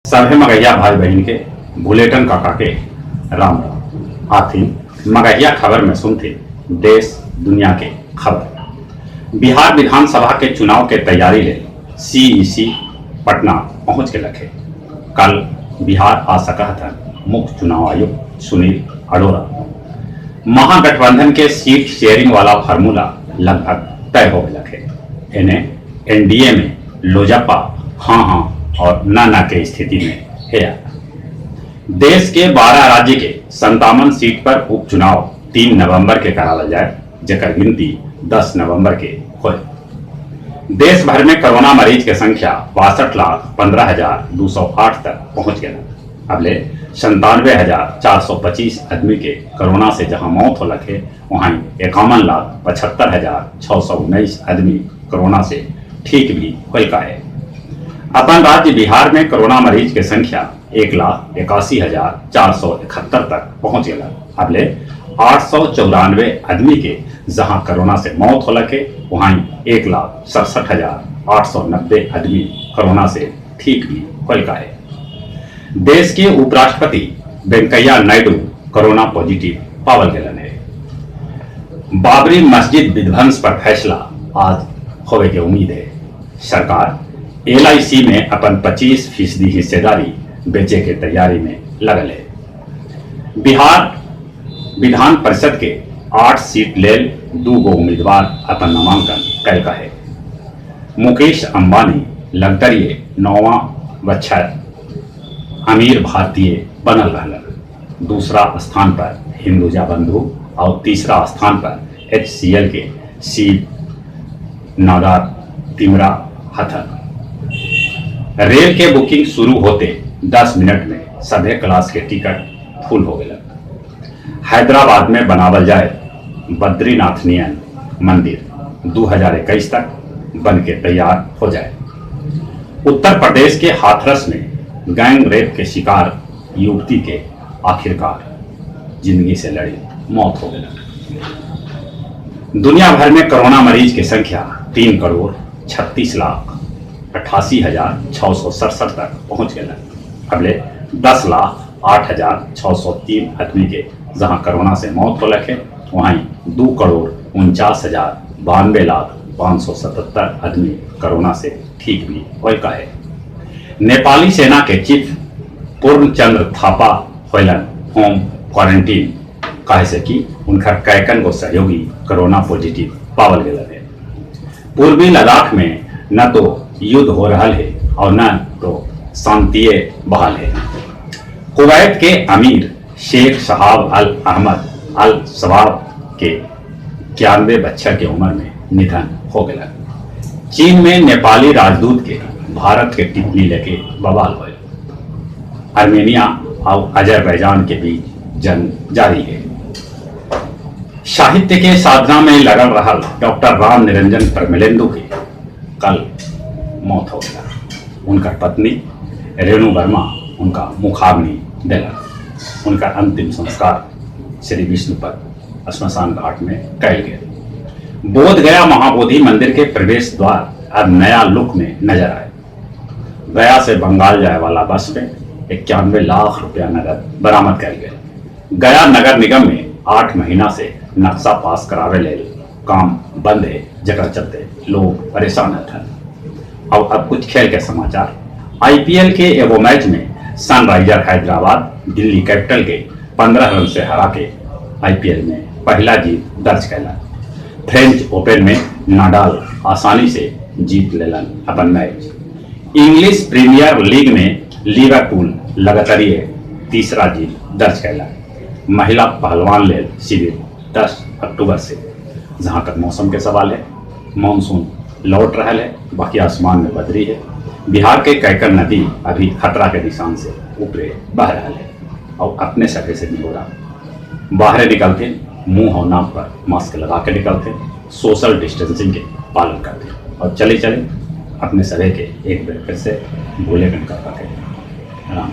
सभे मगहिया भाई बहिन के भुलेटन काका के राम राम। आथिन मगहिया खबर में सुनथिन देश दुनिया के खबर। बिहार विधानसभा के चुनाव के तैयारी ले सीईसी पटना पहुंच के लखे। कल बिहार आ सकत मुख्य चुनाव आयुक्त सुनील अरोड़ा। महागठबंधन के सीट शेयरिंग वाला फार्मूला लगभग तय हो गया है। एने एनडीए में लोजपा हाँ हाँ और ना ना के स्थिति में है। देश के 12 राज्य के 57 सीट पर उपचुनाव 3 नवंबर के करावल जाए, जकर गिनती 10 नवंबर के होए। देश भर में कोरोना मरीज के संख्या 62,15,208 तक पहुंच गया। अबले 97,425 आदमी के कोरोना से जहां मौत होलक है, वहीं 51,75,619 आदमी कोरोना से ठीक भी होलका है। अपन राज्य बिहार में कोरोना मरीज के संख्या 1,81,471 तक पहुंच गया। अबले 894 आदमी के जहां कोरोना से मौत होलक है, वहीं 1,67,890 आदमी कोरोना से ठीक भी होलका है। देश के उपराष्ट्रपति वेंकैया नायडू कोरोना पॉजिटिव पावल गेलन है। बाबरी मस्जिद विध्वंस पर फैसला आज होवे के उम्मीद है। सरकार एलआईसी में अपन 25% हिस्सेदारी बेचे के तैयारी में लगल है। बिहार विधान परिषद के 8 सीट लेल 2 गो उम्मीदवार अपन नामांकन कैलका है। मुकेश अंबानी लगतरिए 9वां बच्छर अमीर भारतीय बनल रहलन। दूसरा स्थान पर हिंदुजा बंधु और तीसरा स्थान पर एचसीएल के शिव नादार तिमरा हथन। रेल के बुकिंग शुरू होते 10 मिनट में सभे क्लास के टिकट फुल हो गए। हैदराबाद में बनावल जाए बद्रीनाथ नियन मंदिर 2021 तक बन के तैयार हो जाए। उत्तर प्रदेश के हाथरस में गैंग रेप के शिकार युवती के आखिरकार जिंदगी से लड़ी मौत हो गई। दुनिया भर में कोरोना मरीज की संख्या 3,36,88,667 तक पहुंच गया। अबले 10,08,603 आदमी के जहां कोरोना से मौत होलक है, वहीं 2,49,092,00,577 आदमी कोरोना से ठीक भी होलका है। नेपाली सेना के चीफ पूर्ण चंद्र थापा होलन होम क्वारंटीन, काहे से कि उनका कैकन को सहयोगी कोरोना पॉजिटिव पावल गया है। पूर्वी लद्दाख में न तो युद्ध हो रहा है और न तो शांतिये बहाल है। कुवैत के अमीर शेख शहाब अल अहमद अल सबाब के 91 बच्चर के उम्र में निधन हो गया। चीन में नेपाली राजदूत के भारत के टिप्पणी लेके बवाल हुए। आर्मेनिया और अजरबैजान के बीच जंग जारी है। साहित्य के साधना में लगल रहा डॉक्टर राम निरंजन परमलेंदु के कल मौत हो गया। उनका पत्नी रेणु वर्मा उनका मुखाग्नि दिला। उनका अंतिम संस्कार श्री विष्णुपद श्मशान घाट में कैल गया। बोध गया महाबोधि मंदिर के प्रवेश द्वार अब नया लुक में नजर आए। गया से बंगाल जाए वाला बस में 91 लाख रुपया नगद बरामद कर गए। गया नगर निगम में 8 महीना से नक्शा पास करावे ले काम बंद है, जकर चलते लोग परेशान हथन। और अब कुछ खेल के समाचार। आईपीएल के एगो मैच में सनराइजर हैदराबाद दिल्ली कैपिटल के 15 रन से हरा के आईपीएल में पहला जीत दर्ज कैला। फ्रेंच ओपन में नाडाल आसानी से जीत लेलन अपन मैच। इंग्लिश प्रीमियर लीग में लिवरपूल लगातार तीसरा जीत दर्ज कैला। महिला पहलवान लेल शिविर 10 अक्टूबर से। जहाँ तक मौसम के सवाल है, मानसून लौट रहा है, बाकी आसमान में बदरी है। बिहार के कैकर नदी अभी खतरा के निशान से ऊपरे बह रहा है। और अपने सफे से निगोरा बाहर निकलते मुंह और नाक पर मास्क लगा के निकलते, सोशल डिस्टेंसिंग के पालन करते और चले चले अपने सभी के एक बार फिर से भोले कंकर का राम राम।